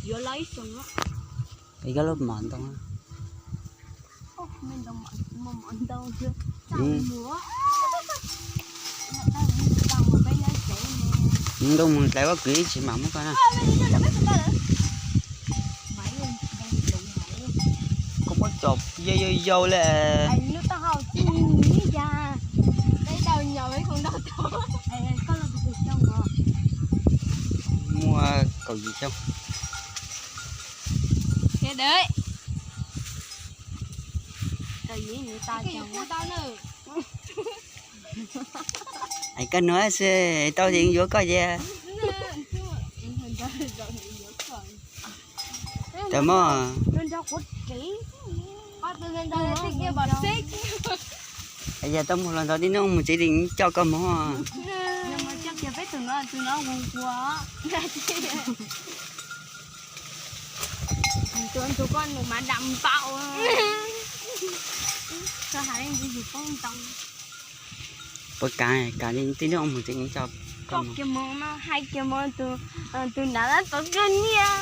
Yuav los ib xyoos. Ib koj lub mom ntoo. Ntoo mus hlais ua kwv tsis mam muab koj na. Koj muab tso yau yau yau li. Muaj kaum yim xyoo. Es koj nuv xwb, tau ces yuav koj ces. Tau mog. Yog tau mus hluas nraug tib neeg mus tsev li coj koj mus. Puas kam, kam li tib neeg mus tsev coj koj mus. Hais kiag mus, tus nrad tau kawg niag.